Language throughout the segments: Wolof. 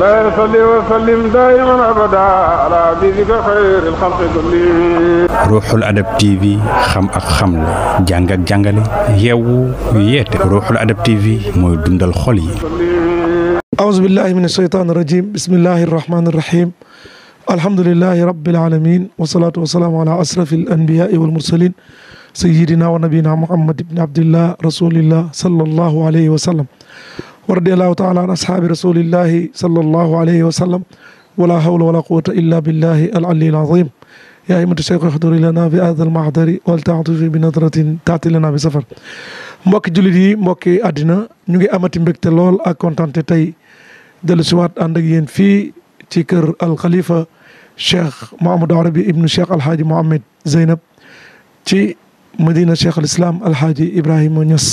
لا يصلي وسلم دائما أبدا على حبيبك خير الخلق كلهم. Ruuxul Adab TV xam ak xamle jàng ak jàngale yeewu yeete Ruuxul Adab TV mooy dundal xol yi. أعوذ بالله من الشيطان الرجيم بسم الله الرحمن الرحيم الحمد لله رب العالمين والصلاة والسلام على أشرف الأنبياء والمرسلين سيدنا ونبينا محمد بن عبد الله رسول الله صلى الله عليه وسلم ورضي الله تعالى عن أصحاب رسول الله صلى الله عليه وسلم ولا حول ولا قوة إلا بالله العلي العظيم يا أيها الشيخ احضر لنا بهذا المحضر ولتعطف بنظرة تأتي لنا بسفر mbokki jullit yi mbokki àddina ñu ngi amati mbégte lool ak kontante tey dellu siwaat ànd ak yéen fii ci kër al Khalifa Cheikh Mouhamadou Arabi ibnu Cheikh Alhaaji Mohamed Zeynab ci Madina Cheikh al Islam Alhaaji Ibrahima Niass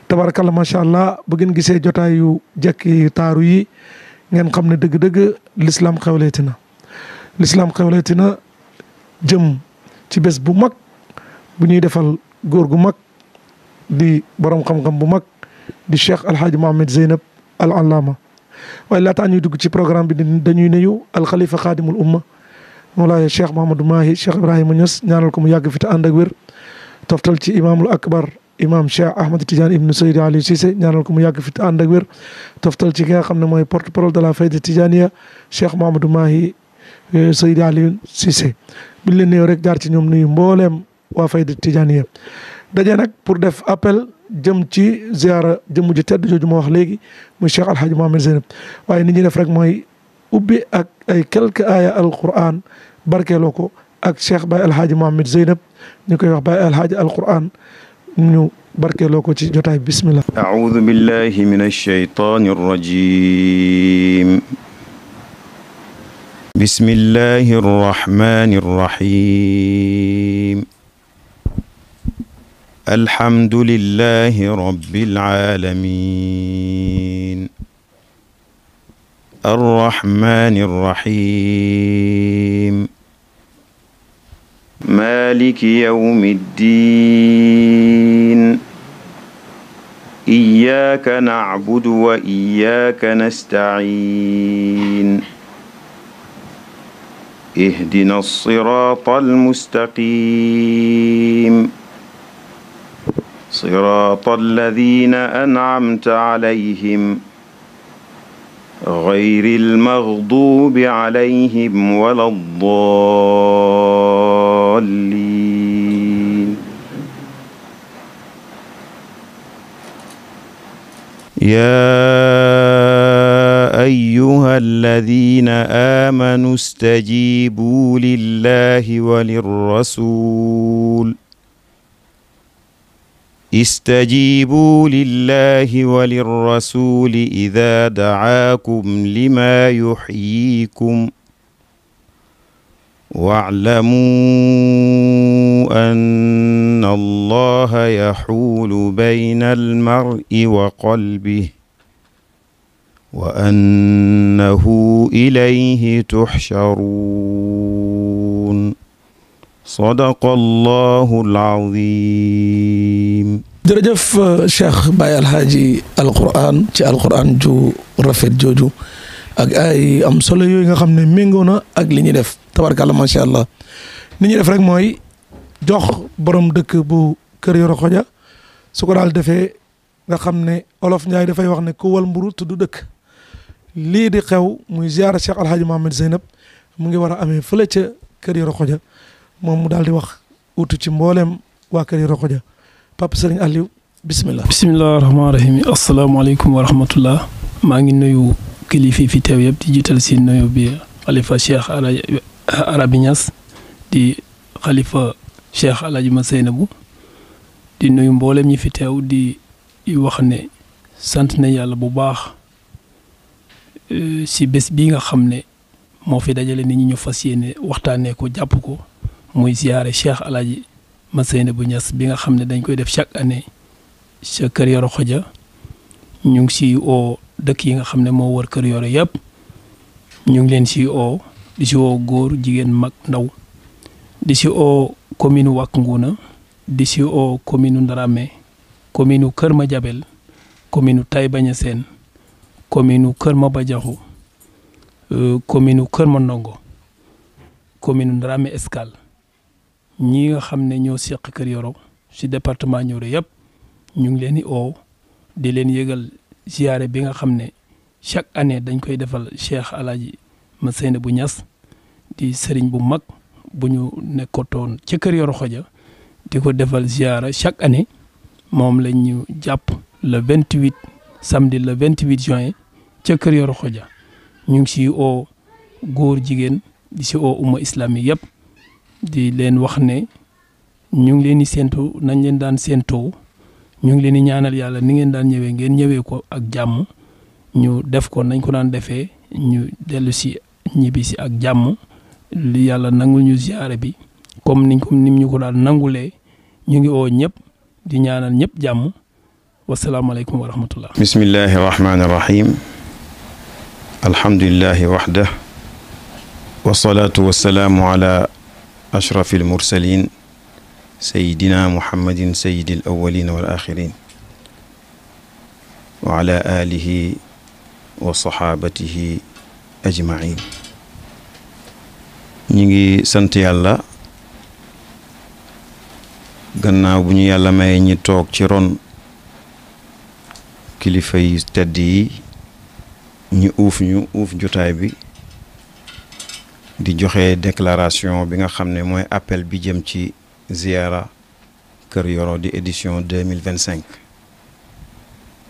tabarakallah macha allah bu ngeen gisee jotaay yu jekki taaru yi ngeen xam ne dëgg-dëgg l'islam xewleeti na l'islam xewleeti na jëm ci bés bu mag bu ñuy defal góor gu mag di borom xam-xam bu mag di Cheikh Alhaaji Mohamed Zeynab al Allama waaye laataa ñuy dugg ci programme bi dañuy nuyu al Khalifa Khadimul Umma Mawlaaya Cheikh Mouhamadou Mahi Cheikh Ibrahima Niass ñaanal ko mu yàgg fi te ànd ak wér toftal ci imaamul akbar imam Cheikh Ahmed Tidiane ibnu Seydi Ali Cissé ñaanal ko mu yàgg fi te ànd ak wér toftal ci ki nga xam ne mooy porte parole de la fayda Tidjaniya Cheikh Mouhamadou Mahi Seydi Ali Cissé biñ leen nuyoo rek jaar ci ñoom nuyu mbooleem waa fayda Tidjaniya daje nag pour def appel jëm ci ziara jëmm ji tedd jooju ma wax léegi muy Cheikh Alhaaji Mohamed Zeynab waaye ni ñuy def rek mooy ubbi ak ay quelques aya alquran barkeeloo ko ak Cheikh Baye Alhaaji Mohamed Zeynab ñu koy wax Baye Alhaaji alquran ñu barkeeloo ko ci jotaay bismillah. أعوذ بالله من الشيطان الرجيم بسم الله الرحمن الرحيم الحمد لله رب العالمين الرحمن الرحيم مالك يوم الدين إياك نعبد وإياك نستعين اهدنا الصراط المستقيم صراط الذين أنعمت عليهم غير المغضوب عليهم ولا الضالين يا أيها الذين آمنوا استجيبوا لله وللرسول استجيبوا لله وللرسول إذا دعاكم لما يحييكم واعلموا أن الله يحول بين المرء وقلبه وأنه إليه تحشرون صدق الله العظيم jërëjëf Cheikh Baye Alhaaji alquran ci alquran ju rafet jooju ak ay am solo yooyu nga xam ne méngoo na ak li ñuy def tabarkàlla macha allah ni ñuy def rek mooy jox borom dëkk bu Kër Yoro Xoja su ko daal defee nga xam ne olof Njaay dafay wax ne ku wal mburu tudd dëkk lii di xew muy ziara Cheikh Alhaaji Mohamed Zeynab mu ngi war a amee fële ca Kër Yoro Xoja moom mu daal di wax utu ci mbooleem waa Kër Yoro Xoja Papa Serigne Aliou bismillah. bismillahi rahmaani rahim asalaamaaleykum wa rahmatullah maa ngi nuyu kilifa fi teew yëpp di jiital si nuyu bi xalifa Cheikh Arabi Niass di xalifa Cheikh Alhaaji ma Zeynabu di nuyu mboolem ñi fi teew di wax ne sant na yàlla bu baax si bés bii nga xam ne moo fi dajale nit ñi ñu fas yéene waxtaanee ko jàpp ko muy ziyaare Cheikh Alhaaji ma Zeynabu Niass bi nga xam ne dañ koy def chaque année ca Kër Yoro Xoja ñu ngi si oo dëkk yi nga xam ne moo wër Kër Yoro yëpp ñu ngi leen si oo di si oo góor jigéen mag ndaw di si oo commune Wack Ngouna di si oo commune Ndarame commune Kër Madiabel commune Taïba Niassène commune Kër Maba Diakhou commune Kër Mandongo commune Ndramé Escale ñi nga xam ne ñoo seq Kër Yoro ci département Nioro yëpp ñu ngi leen di di leen yëgal ziyaare bi nga xam ne chaque année dañ koy defal Cheikh Alaaji Masseyna bu Niass di sëriñ bu mag bu ñu nekkotoon ca Kër Yoro Xoja di ko defal ziyaara chaque année moom lañ ñu jàpp le 28 samedi le 28 juin ca Kër Yoro Xoja ñu ngi si góor jigéen di si umma islamique yëpp di leen wax ne ñu ngi leen di séentu nañ leen daan séentoo ñu ngi leen di ñaanal yàlla ni ngeen daan ñëwee ngeen ñëwee ko ak jàmm ñu def ko nañ ko daan defee ñu dellu si ñibbi si ak jàmm li yàlla nangul ñu ziyaare bi comme nim ñu ko daan nangulee ñu ngi ñëpp di ñaanal ñëpp jàmm wasalaamaaleykum wa rahmatullah. bismillahi rahmaani rahim alhamdulillahi waxda wasalaatu wasalaamu ala ashrafi almursalin sayidina muhammadin sayidi alawalin wal axirin wa ala alihi wa saxaabatihi ajmain ñi ngi sant yàlla gannaaw bu ñu yàlla may ñi toog ci ron kilifa yi tedd yi ñu uuf jotaay bi di joxe déclaration bi nga xam ne mooy appel bi jëm ci ziyaara Kër Yoro di édition 2025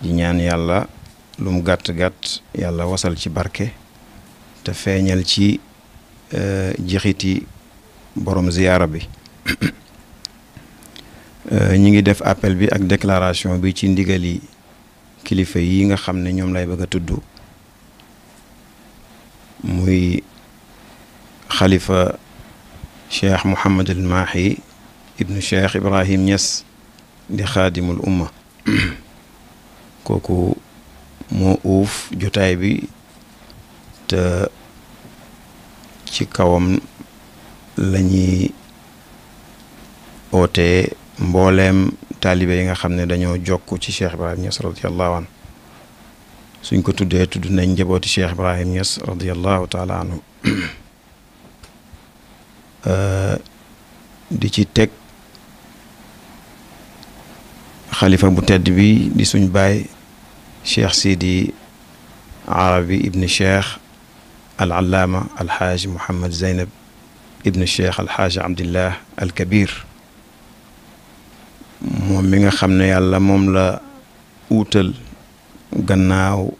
di ñaan yàlla lu mu gàtt-gàtt yàlla wasal ci barke te feeñal ci jixiti borom ziyaara bi ñi ngi def appel bi ak déclaration bi ci ndigali kilifa yi nga xam ne ñoom lay bëgg a tudd muy xalifa cheikh Mouhamad al Mahi ibnu cheikh Ibrahim Niass di xaadimul umma kooku moo uuf jotaay bi te ci kawam lañuy ootee mbooleem taalibe yi nga xam ne dañoo jokk ci cheikh Ibrahim Niass radiallahu anhu suñ ko tuddee tudd nañ njabooti cheikh Ibrahim Niass radiallahu taala anhu di ci teg xalifa bu tedd bi di suñ baay cheikh Sidi Arabi ibn cheikh al allaama alxaaj Mouhamad Zeynab ibn cheikh alxaaj Abdillah al Kabir moom mi nga xam ne yàlla moom la uutal gannaaw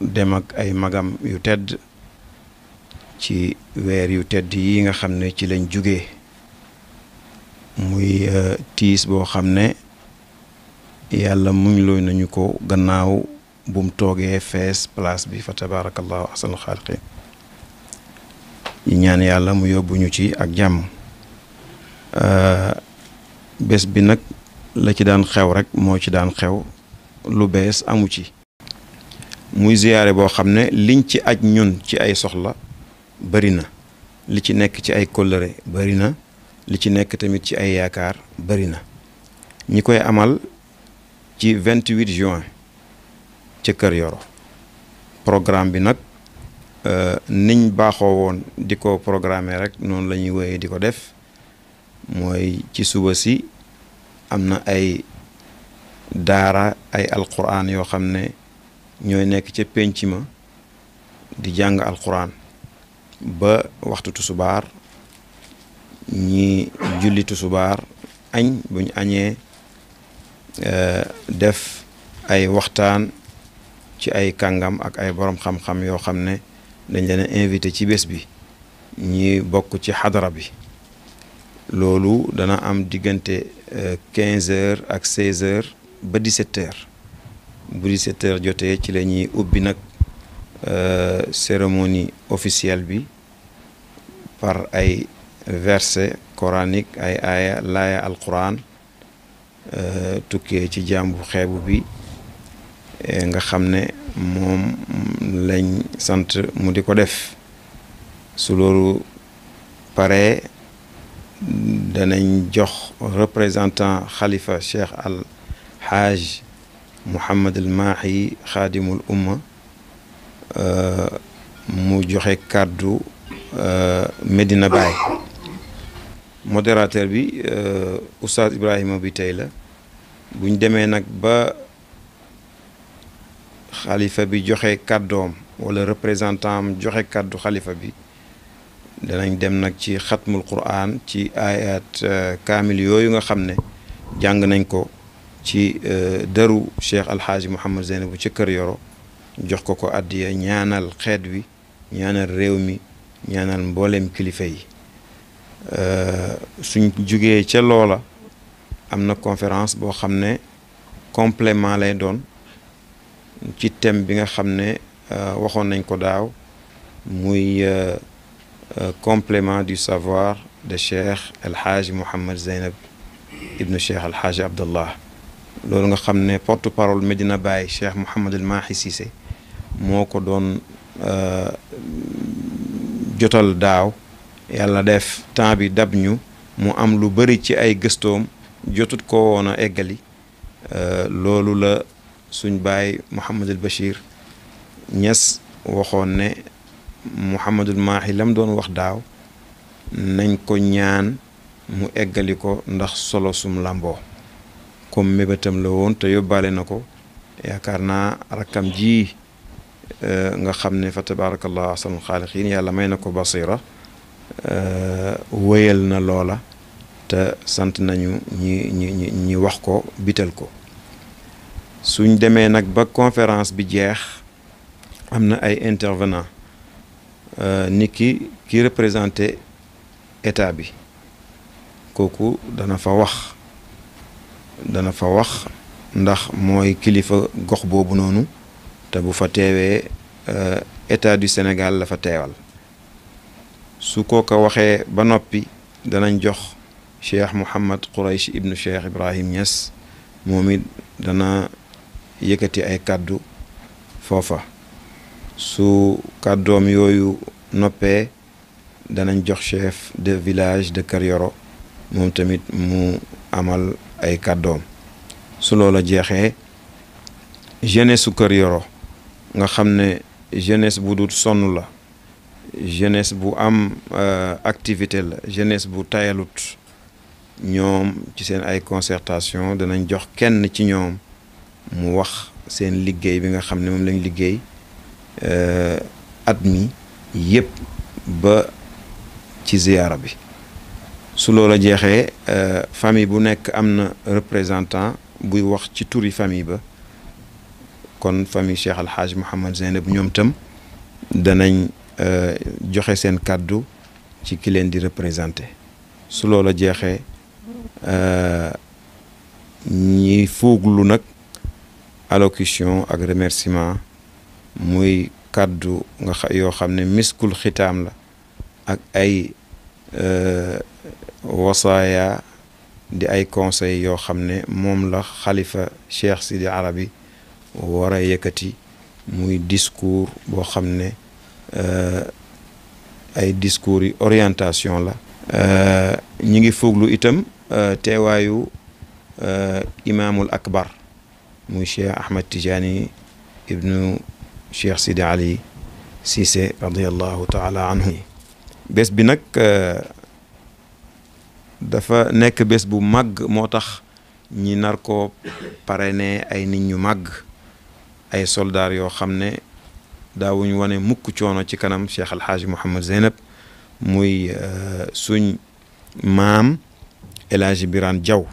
dem ak ay magam yu tedd ci weer yu tedd yi nga xam ne ci lañ jugee muy tiis boo xam ne yàlla muñ looy nañu ko gannaaw bum toogee fees place bi fa tabarakallahu ahsanul xaaliqiin yi ñaan yàlla mu yóbbuñu ci ak jàmm bés bi nag la ci daan xew rek moo ci daan xew lu bees amu ci muy ziyaare boo xam ne liñ ci aj ñun ci ay soxla bari na li ci nekk ci ay kóllëre bari na li ci nekk tamit ci ay yaakaar bari na ñi koy amal ci 28 juin ca Kër Yoro programme bi nag niñ baaxoo woon di ko programmer rek noonu la ñuy wéyee di ko def mooy ci suba si am na ay daara ay alquran yoo xam ne ñooy nekk ca pénc ma di jàng alquran ba waxtu tusubaar ñi julli tusubaar añ bu ñu añee def ay waxtaan ci ay kàngam ak ay borom xam-xam yoo xam ne dañ leen a invité ci bés bi ñi bokk ci xadara bi loolu dana am diggante 15h ak 16h ba 17h bu 17h jotee ci la ñuy ubbi nag cérémonie officielle bi par ay verset coranique ay aaya laaya alquran tukkee ci jàmbu xeebu bi nga xam ne moom lañ sant mu di ko def su loolu pare danañ jox représentant xalifa cheikh al haaj Mouhamad al Mahi xaadimul umma mu joxe kàddu Medina Baye. Modérateur bi Oustaz Ibrahima bi tey la buñ demee nag ba xalifa bi joxe kàddoom wala représentant am joxe kàddu xalifa bi danañ dem nag ci xatmul Qur'an ci ayat kaamil yooyu nga xam ne jàng nañ ko ci dëru Cheikh Alhaaji Mouhamed Zeynabu ci Kër Yoro jox ko addiya ñaanal xeet wi ñaanal réew mi ñaanal mbooleem kilifa yi suñ jugee ca loola am na conférence boo xam ne complément lay doon ci thème bi nga xam ne waxoon nañ ko daaw muy complément du savoir de Cheikh El Hadji Mouhamed Zeynab ibnu Cheikh El Hadji Abdallah loolu nga xam ne porte parole Medina Baye Cheikh Mouhamed El Mahi Cissé moo ko doon jotal daaw yàlla def temps bi dab ñu mu am lu bari ci ay gëstoom jotut ko woon a eggali loolu la suñ baay Mouhamadul Bachir Niass waxoon ne Mouhamadul Mahi lam doon wax daaw nañ ko ñaan mu eggali ko ndax solo sum làmboo comme mébétam la woon te yóbbaale na ko yaakaar naa rakkam ji nga xam ne fa tabarakallah ahsanul xaaliqiin yàlla may na ko basira wéyal na loola te sant nañu ñi wax ko bital ko suñ demee nag ba conférence bi jeex am na ay intervenant ni ki représenté état bi kooku dana fa wax ndax mooy kilifa gox boobu noonu te bu fa teewee état du Sénégal la fa teewal su kooka waxee ba noppi danañ jox Cheikh Mouhamad Qouraysh ibnu Cheikh Ibrahim Niass moom it dana yëkkati ay kàddu foofa su kàddoom yooyu noppee danañ jox chef de village de Kër Yoro moom tamit mu amal ay kàddoom su loola jeexee jeunesse su Kër Yoro nga xam ne jeunesse bu dul sonn la jeunesse bu am activité la jeunesse bu tayalut ñoom ci seen ay concertation danañ jox kenn ci ñoom mu wax seen liggéey bi nga xam ne moom lañ liggéey at mi yépp ba ci ziyaara bi su loola jeexee famille bu nekk am na représentant buy wax ci turi famille ba kon famille Cheikh Al Hadj Mouhamed Zeynab ñoom tam danañ joxe seen kàddu ci ki leen di représenté su loola jeexee ñi fuuglu nag allocution ak remerciement muy kàddu yoo xam ne miskul xitaam la ak ay wasaaya di ay conseil yoo xam ne moom la xalifa Cheikh Sidi Arabi war a yëkkati muy discours boo xam ne ay discours yi orientation la ñi ngi fooglu itam teewaayu imaamul akbar muy Cheikh Ahmed Tidiane ibnu Cheikh Sidi Ali Cissé radiallahu taala anhu bés bi nag dafa nekk bés bu màgg moo tax ñi nar ko parrainé ay nit ñu màgg ay soldaar yoo xam ne daawuñ wane mukk coono ci kanam Cheikh Alhaaji Mouhamed Zeynab muy suñ maam El Hadji Birane Diaw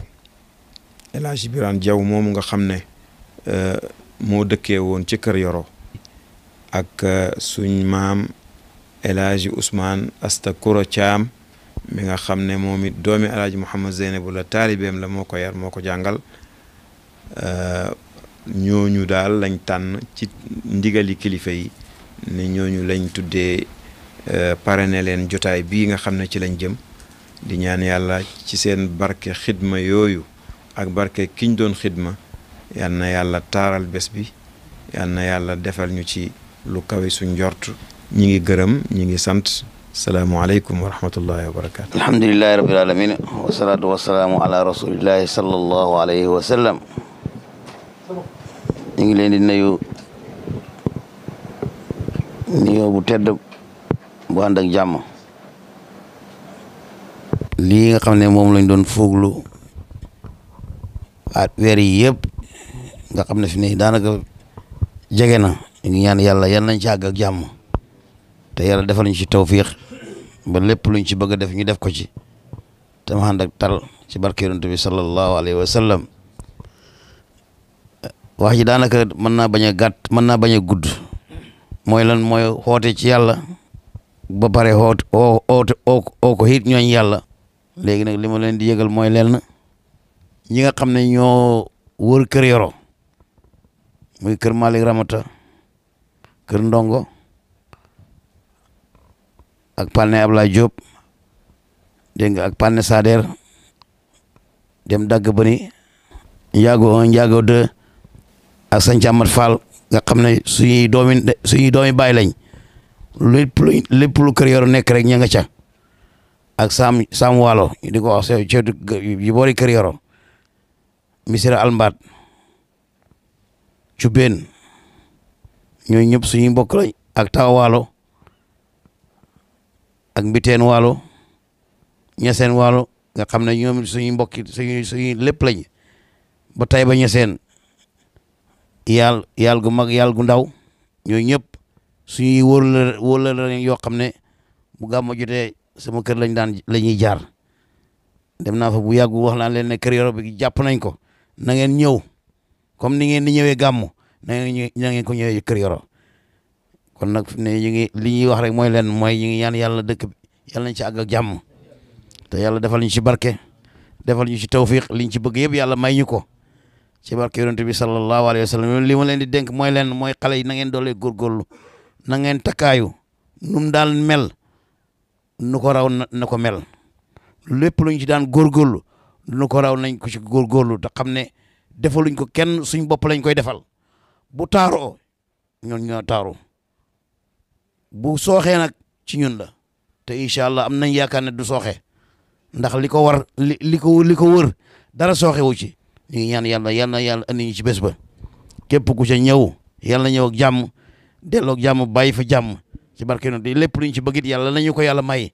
El Hadji Birane Diaw moomu nga xam ne moo dëkkee woon ci Kër Yoro ak suñ maam El Hadji Ousmane Asta Koura Thiam mi nga xam ne moom it doomi El Hadji Mouhamed Zeynab la taalibeem la moo ko yar moo ko jàngal ñooñu daal lañ tànn ci ndigali kilifa yi ne ñooñu lañ tuddee parrainé leen jotaay bii nga xam ne ci lañ jëm di ñaan yàlla ci seen barke xidma yooyu ak barke kiñ doon xidma yal na yàlla taaral bés bi yal na yàlla defal ñu ci lu kawe suñ njort ñi ngi gërëm ñi ngi sant salaamualeykum wa rahmatullahi wa barakatu alhamdulillahi rabbil alamin wasalaatu wasalaamu ala rasulillahi sallallahu alayhi wa sallam ñu ngi leen di nuyu nuyoo bu tedd bu ànd ak jàmm lii nga xam ne moom lañ doon fooglu at weer yi yëpp nga xam ne fi ne daanaka jege na ñu ngi ñaan yàlla nañ ci àgg ak jàmm te yàlla defal ñu ci tawfiix ba lépp luñ ci bëgg a def ñu def ko ci te ma ànd ak tal ci barke yonent bi sallallahu alayhi wa sallam wax ji daanaka mën naa bañ a gàtt mën naa bañ a gudd mooy lan mooy xoote ci yàlla ba pare xoote oo ko it ñooñ yàlla léegi nag li ma leen di yëgal mooy leen ñi nga xam ne ñoo wër kër Yoro muy kër Malick Ramata kër Ndongo ak Palne Ablaye Diop dégg nga ak Palne Sader dem dagg bëni njaago 1 njaago 2 ak Sanc Amat Fall nga xam ne suñuy doomi baay lañ lépp lu kër Yoro nekk rek ña nga ca ak Sam Waalo di ko wax ceetu yi boori kër Yoro Misira Almbaat Cubeen ñooy ñëpp suñuy mbokk lañ ak Tawa Waalo ak Mbiteen Waalo Ñaseen Waalo nga xam ne ñoom suñuy mbokki suñuy lépp lañ ba tay ba Ñaseen yàll gu mag yàll gu ndaw ñooy ñëpp suñuy wóor la yoo xam ne bu gàmmu jotee sama kër la ñuy jaar dem naa fa bu yàggu wax naa leen ne kër Yoro bi jàpp nañ ko na ngeen ñëw comme ni ngeen di ñëwee gàmmu na ngeen ko ñëwee kër Yoro kon nag ne ñu ngi li ñuy wax rek mooy leen mooy ñu ngi ñaan yàlla dëkk bi yàlla nañ ci àgg ak jàmm te yàlla defal ñu ci barke defal ñu ci tawfiq liñ ci bëgg yëpp yàlla may ñu ko ci barke yonent bi sallallahu alayhi wa sallam li ma leen di dénk mooy leen mooy xale yi na ngeen doolee góorgóorlu na ngeen takkaayu num daal mel nu ko raw na ko mel lépp luñ ci daan góorgóorlu nu ko raw nañ ko ci góorgóorlu te xam ne defaluñ ko kenn suñ bopp lañ koy defal bu taaroo ñoon ñoo taaru bu sooxee nag ci ñun la te incha allah am nañ yaakaar ne du sooxe ndax li ko war li ko wër dara sooxe wu ci ñu ngi ñaan yàlla andi ñu ci bés ba képp ku ca ñëw yàlla ñëw ak jàmm delloo ak jàmm bàyyi fa jàmm ci barke noonu lépp luñ ci bëggit yàlla nañu ko yàlla may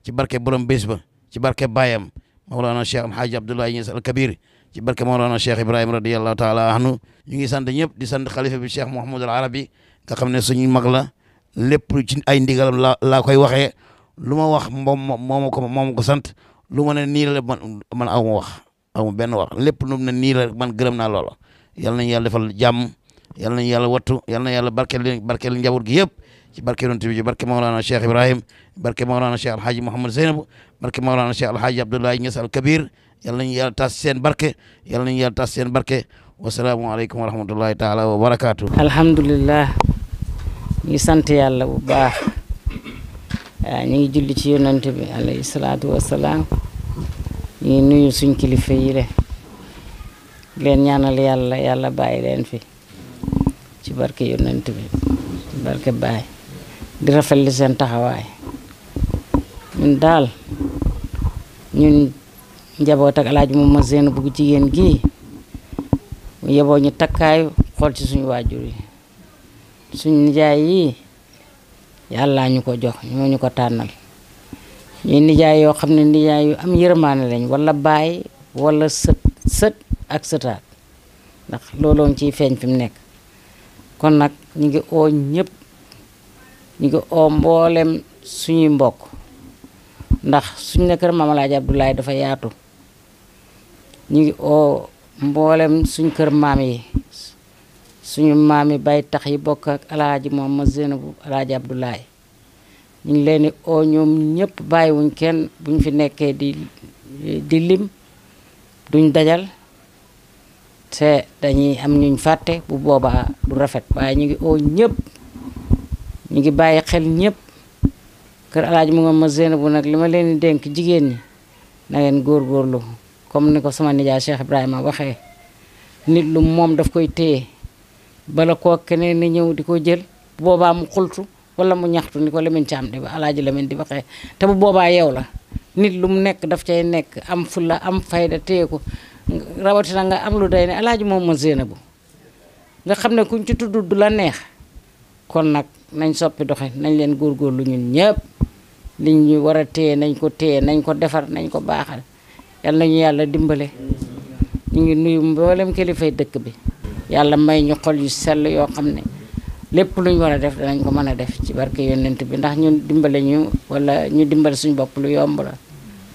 ci barke borom bés ba ci barke baayam Mawlana Cheikh Alhaji Abdoulaye Niass Al Kabir ci barke Mawlana Cheikh Ibrahima radiyallahu taala anhu ñu ngi sant ñëpp di sant xalifa bi Cheikh Mouhamadul Arabi nga xam ne suñu mag la lépp ci ay ndigalam laa koy waxee lu ma wax moom ko sant lu ma ne nii la man aw ma wax aw ma benn wax lépp lu mu ne nii la man gërëm naa loola yal nañu yàlla defal jàmm yal nañu yàlla wattu yal na yàlla barkeel njaboot gi yëpp ci barke yonent bi ci barke Mawlana Cheikh Ibrahim barke Mawlana Cheikh Alhaji Mouhamad Zeynabu barke Mawlana Cheikh Alhaji Abdoulaye Niass Al Kabir yal nañu yàlla tas seen barke yal nañu yàlla tas seen barke wasalaamualeykum wa rahmatullahi taala wa barakaatu. alhamdulilah ñu sant yàlla bu baax ñu ngi julli ci yonent bi alayhi salaatu wasalaam ñu ngi nuyu suñ kilifa yi leen ñaanal yàlla bàyyi leen fi ci barke yonent bi ci barke baay di rafetlu seen taxawaay ñun daal ñun njaboot ak Alaaji Mouhamad Zeynabu bu jigéen gii mu yeboo ñu takkaayu xool ci suñu waajur yi suñu nijaay yi yàlla ñu ko jox ñoo ñu ko tànnal ñuy nijaay yoo xam ne nijaay yu am yërmaane lañ wala baay wala sët ak sëtaat ndax looloo ngi ciy feeñ fi mu nekk kon nag ñu ngi oo ñëpp ñu ngi oo mboolem suñuy mbokk ndax suñu ne kër Maam Alaaji Abdoulaye dafa yaatu ñu ngi oo mboolem suñ kër maam yi suñu maam yi bay tax yi bokk ak Alaaji Mouhamad Zeynabu Alaaji Abdoulaye ñu ngi leen di oo ñoom ñëpp bàyyiwuñ kenn buñ fi nekkee di lim duñ dajal te dañuy am ñuñ fàtte bu boobaa du rafet waaye ñu ngi oo ñëpp ñu ngi bàyyi xel ñëpp kër Alaaji Mouhamad Zeynabu nag li ma leen di dénk jigéen ñi na ngeen góorgóorlu comme ni ko sama nijaay Cheikh Ibrahima waxee nit lu moom daf koy téye bala koo keneen ni ñëw di ko jël bu boobaa mu xultu wala mu ñaxtu ni ko Lamine Thiam di ba Alaaji Lamine di waxee te bu boobaa yow la nit lu mu nekk daf cay nekk am fulla am fayda téye ko rawatina nga am lu day ne Alaaji Mouhamad Zeynabu nga xam ne kuñ ci tudd du la neex kon nag nañ soppi doxe nañ leen góorgóorlu ñun ñëpp liñ ñu war a téye nañ ko téye nañ ko defar nañ ko baaxal yal nañu yàlla dimbale ñu ngi nuyu mboolem kilifay dëkk bi yàlla may ñu xol yu sell yoo xam ne lépp luñ war a def danañ ko mën a def ci barke yonent bi ndax ñun dimbale ñu wala ñu dimbale suñu bopp lu yomb la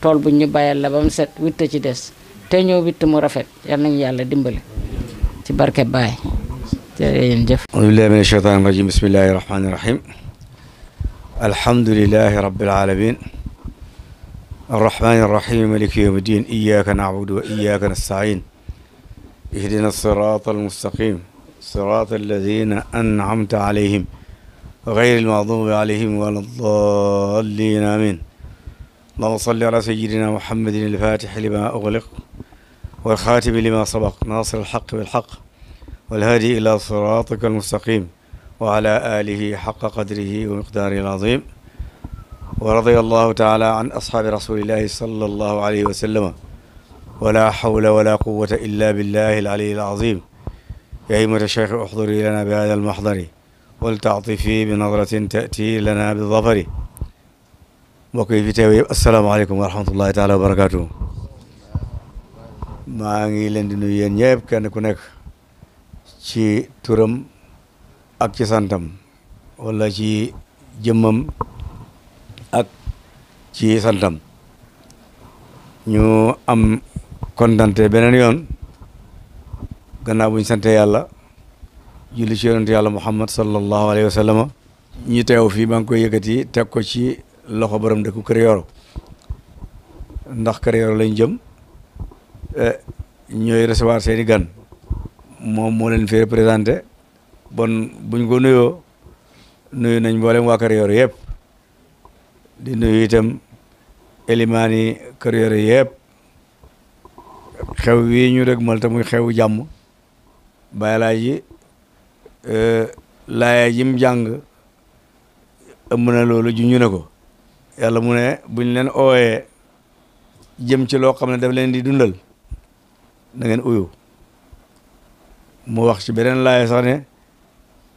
tool buñ ñu bayal la ba mu set witt ci des te ñoo witt mu rafet yal nañu yàlla dimbale ci barke Baay jërëjëf. auzu billaahi mina shaytaani rajiim bismillaahi rahmaani rahiim alhamdulillaahi rabbil aalamiin arrahmaani rahiim maaliki yawmi ddiin iyyaaka na'budu wa iyyaaka nasta'iin ihdina siraata almustaqiim siraata allaziina an'amta alayhim ghayril maghduubi alayhim wa lad-daalliin amiin allahumma salli alaa sayyidinaa muhammadin al-faatixi limaa ughliq wal xaatimi limaa sabaq naasiril haqqi bil haqq wal haadi ilaa siraatika al-mustaqiim wa alaa aalihi haqqa qadrihi wa miqdaarihi al-aziim wa radiya allahu taala an ashaabi rasulillahi sallallahu alayhi wa sallam wa laa hawla wa laa quwwata illaa billahi al-aliyyi al-aziim yaa himmata cheikh uxduri lana bi haadha al-mahdari wal ta'tifi bi nadratin ta'ti lana bi zafari mbokk yi fi teew yëpp asalaamaaleykum wa rahmatullahi taala wa barakaatuhu maa ngi leen di nuyu yéen ñëpp kenn ku nekk ci turam ak ci santam wala ci jëmmam ak ci santam ñu am kontante beneen yoon gannaaw buñ sante yàlla julli ci yonent yàlla muhammad sallallahu alayhi wa sallam ñu teew fii maa ngi koy yëkkati teg ko ci loxo borom dëkku Kër Yoro ndax Kër Yoro lañ jëm ñooy recevoir seeni gan moom moo leen fi représenté bon buñ ko nuyoo nuyu nañ mboolem waa Kër Yoro yëpp di nuyu itam elimaani Kër Yoro yëpp xew wi ñu dëgmal te muy xewu jàmm bàyyi laa ji laaya jim jàng ëmb na loolu juñu ne ko yàlla mu ne buñ leen ooyee jëm ci loo xam ne daf leen di dundal na ngeen uyu mu wax ci beneen laaya sax ne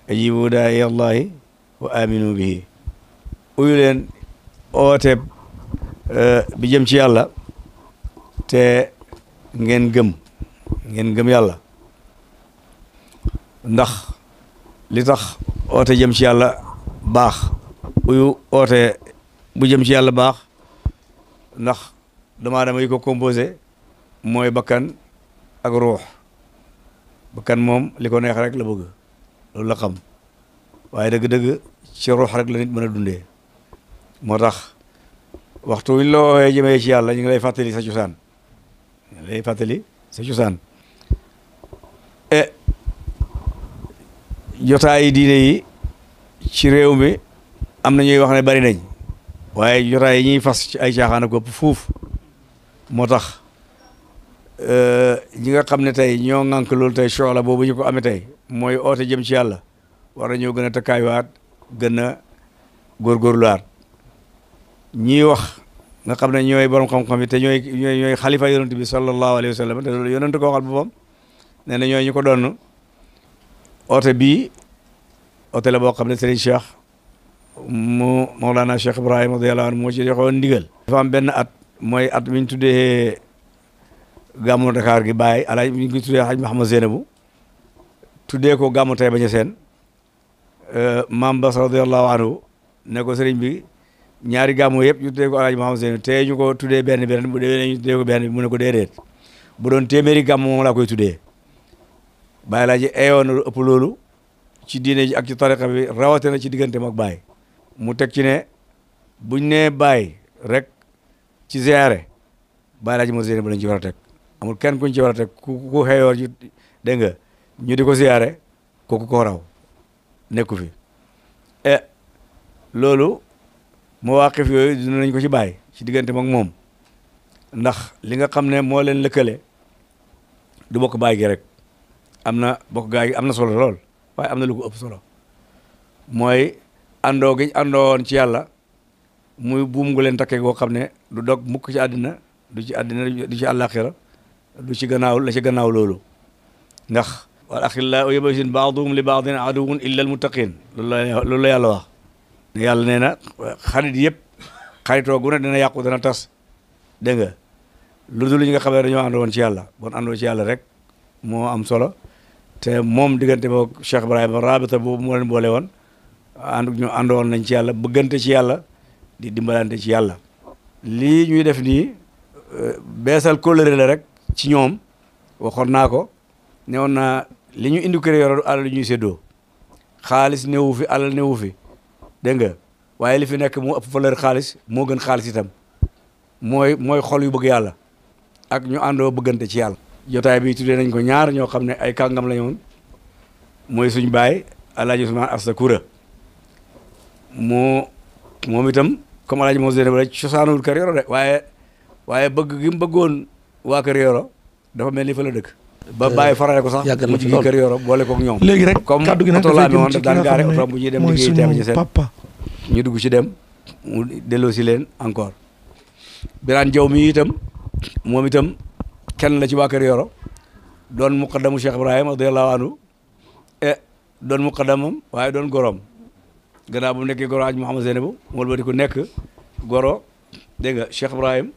ajibu daa'i Allahi wa aminu bihi uyu leen oote bi jëm ci yàlla te ngeen gëm yàlla ndax li tax oote jëm ci yàlla baax uyu oote bu jëm ci yàlla baax ndax doomu aadama yi ko composé mooy bakkan ak ruux bakkan moom li ko neex rek la bëgg loolu la xam waaye dëgg-dëgg ci ruux rek la nit mën a dundee moo tax waxtu wi ñu la woowee jëmee ci yàlla ñu ngi lay fàttali sa cosaan jotaayi diine yi ci réew mi am na ñuy wax ne bari nañ waaye jotaay yi ñuy fas ci ay caaxaan ak fuuf moo tax ñi nga xam ne tey ñoo ŋànk loolu tey soxla boobu ñu ko amee tey mooy oote jëm ci yàlla war nañoo gën a takkaayuwaat gën a góorgóorluwaat ñii wax nga xam ne ñooy borom xam-xam yi te ñooy xalifa yonent bi sallallahu alayhi wa sallam te loolu yonent ko waxal boppam nee na ñooy ñu ko doon oote bii oote la boo xam ne Serigne Cheikh mu Mawlana Cheikh Ibrahima radiyallahu anhu moo ci joxoon ndigal. dafa am benn at mooy at mi ñu tuddee gàmmu Dakar gi Baye alaaj mi ngi tuddee Haj Mahamad Zeynabu tuddee ko gàmmu Taïba Niassène Maam Bass radiyallahu anhu ne ko Serigne bi ñaari gàmmu yëpp ñu tuddee ko alaaj Mahamad Zeynabu te ñu ko tuddee benn bu déwénee ñu tuddee ko benn bi mu ne ko déedéet bu doon téeméeri gàmmu moom laa koy tuddee Baye laa ji eewoon na lu ëpp loolu ci diine ji ak ci tariqa bi rawatina ci diggante mag Baye mu teg ci ne buñ nee Baye rek ci ziyaare Baye laa ji ma Zeynabu lañ ci war a teg amul kenn kuñ ci war a teg ku xeeyoor ci dégg nga ñu di ko ziyaare kooku ko raw nekku fi loolu mawaqif yooyu dina nañ ko ci Baye ci diggante mag moom ndax li nga xam ne moo leen lëkkale du bokk Baye gi rek am na bokk gaa yi am na solo lool waaye am na lu ko ëpp solo mooy àndoo gi àndoon ci yàlla muy buum gu leen takkee goo xam ne du dog mukk ci àddina du ci àddina du ci àllaaxira du ci gannaaw la ci gannaaw loolu ndax wal axillaa yawma izin ba'duhum li ba'din aduwwun illa al-muttaqin loolu la yàlla wax. yàlla nee na xarit yëpp xaritoo gu ne dina yàqu dana tas dégg nga lu dul ñi nga xam ne dañoo àndoon ci yàlla bon àndoo ci yàlla rek moo am solo te moom diggante boog Cheikh Ibrahima rabita boobu moo leen boole woon ñu àndoon nañ ci yàlla bëggante ci yàlla di dimbalante ci yàlla. lii ñuy def nii beesal kóllëre la rek ci ñoom waxoon naa ko ne woon naa li ñu indi kër yoro alal li ñuy séddoo xaalis newu fi alal newu fi dégg nga waaye li fi nekk moo ëpp valeur xaalis moo gën xaalis itam mooy xol yu bëgg yàlla ak ñu àndoo bëggante ci yàlla. jotaay bi tuddee nañ ko ñaar ñoo xam ne ay kàngam la ñoon mooy suñ baay Alaaji Ousmane Asta Koura moom itam comme Alaaji moo zéné ba cosaanul kër yoro de waaye bëgg gi mu bëggoon waa kër yoro dafa mel ni fa la dëkk ba bàyyi farale ko sax mu jigi kër yoro boole kook ñoom léegi rek kaddu gi nag oto laa mi woon daan gaare oto bu ñuy dem liggéey teem ci seen papa ñu dugg ci dem mu delloo si leen encore Birane Jaw mi itam moom itam kenn la ci waa kër yoro doon muqaddamu Cheikh Ibrahima radiyallahu anhu doon muqaddamam waaye doon gorom gannaaw bu nekkee goro aj Mouhamed Zeynabou mool ba di ko nekk goro dégg nga Cheikh Ibrahim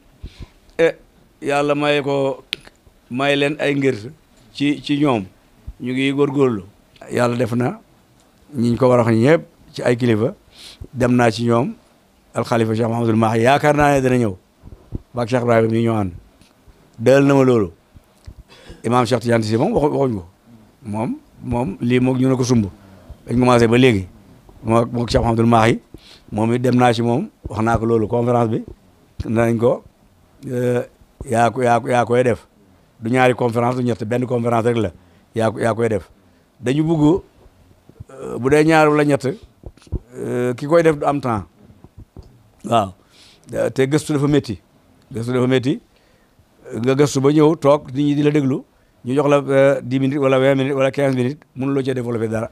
yàlla may leen ay ngir ci ñoom ñu ngi góorgóorlu yàlla def na ñiñ ko war a wax ñëpp ci ay kilifa dem naa ci ñoom alxalifa Cheikh Mahamadul Mahi yaakaar naa ne dana ñëw baak Cheikh Ibrahima mi ñoo ànd dël na ma loolu imaam Cheikh Tidiane Cissé moom waxuñ ko moom lii moog ñu ne ko sumb dañ commencé ba léegi moog Cheikh Mahamadul Mahi moom it dem naa ci moom wax naa ko loolu conférence bi danañ ko yaa koy def du ñaari conférence du ñett benn conférence rek la yaa koy def dañu bugg bu dee ñaar wala ñett ki koy def du am temps waaw te gëstu dafa métti nga gëstu ba ñëw toog nit ñi di la déglu ñu jox la 10 minutes wala 20 minutes wala 15 minutes mënuloo cee développé dara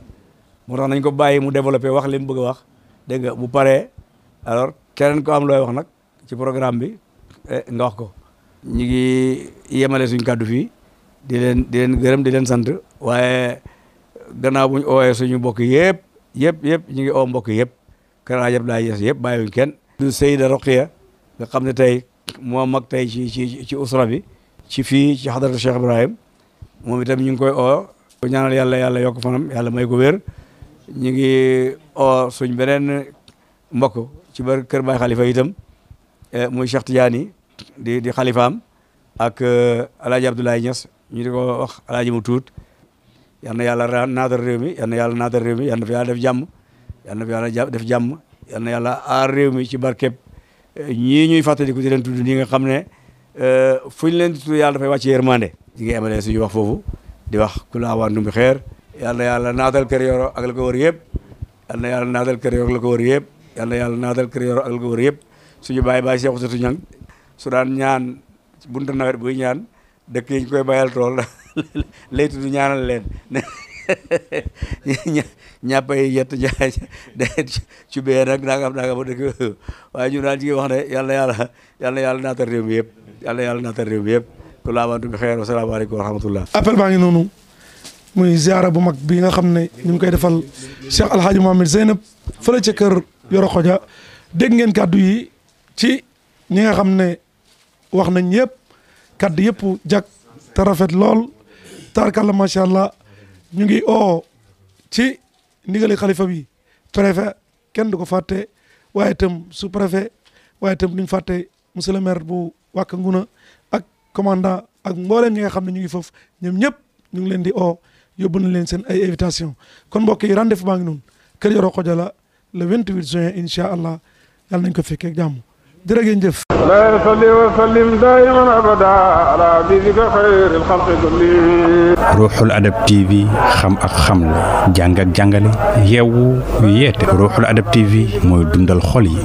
moo tax nañ ko bàyyi mu développé wax li mu bëgg a wax dégg nga bu paree alors keneen ko am looy wax nag ci programme bi nga wax ko. ñu ngi yemale suñ kàddu fii di leen gërëm di leen sant waaye gannaaw bu ñu oowee suñu mbokk yëpp ñu ngi oo mbokk yëpp kër Alaaji Abdoulaye Niass yëpp bàyyiwuñ kenn. du Seyda Roqiya nga xam ne tey moo mag tey ci usra bi ci fii ci xadaratu Cheikh Ibrahim moom itam ñu ngi koy oo ko ñaanal yàlla yokk fanam yàlla may ko wér ñu ngi oo suñ beneen mbokk ci bar kër Baay Xalifa itam muy Cheikh Tidiane di xalifaam ak Alaaji Abdoulaye Niass ñu di ko wax alaaji mu tuut yal na yàlla naatal réew mi yal na yàlla naatal réew mi yal na fi yàlla def jàmm yal na fi yàlla def jàmm yal na yàlla aar réew mi ci barkeb ñii ñuy fàttaliku di leen tudd ñi nga xam ne fu ñu leen di tudd yàlla dafay wàcc yërmande ñi ngi amalee suñu wax foofu di wax ku la awantum bi xeer yal na yàlla naatal kër yoro ak la ko wër yëpp yal na yàlla naatal kër yoro ak la ko wër yëpp yal na yàlla naatal kër yoro ak la ko wër yëpp suñu bàyyi Seexu Satu Ñang su daan ñaan buntu nawet buy ñaan dëkk yi ñu koy bayal tool lay tudd ñaanal leen ñàppay yett ci bee nag nangam ba dëkk waaye ñu daan ci wax ne yàlla naatal réew mi yëpp yàlla naatal réew mi yëpp ku laabantu bi xeer wasalaamaaleykum wa rahmatullah appel baa ngi noonu muy ziara bu mag bi nga xam ne ñu ngi koy defal Cheikh Alhaji Mohamed Zeynab fële ca kër Yoro Xoja dégg ngeen kàddu yi ci ñi nga xam ne wax nañ yëpp kaddu yëpp jag te rafet lool tarkalla macha allah ñu ngi oo ci ndigali xalifa bi préfet kenn du ko fàtte waaye itam sous préfet waaye itam duñ fàtte monsieur le maire bu Wack Ngouna ak commandant ak mbooleem ñi nga xam ne ñu ngi foofu ñoom ñëpp ñu ngi leen di oo yóbbu nañ leen seen ay invitation kon mbokk yi rendez-vous baa ngi noonu kër Yoro Xoja la le 28 juin incha allah yàlla nañ ko fekkee jàmm jërë ngeen jëf لا يصلي وسلم دائما ابدا على حبيبك خير الخلق كلهم ruuxul adab TV xam ak xamle jàng ak jàngale yeewu yeete ruuxul adab TV mooy dundal xol yi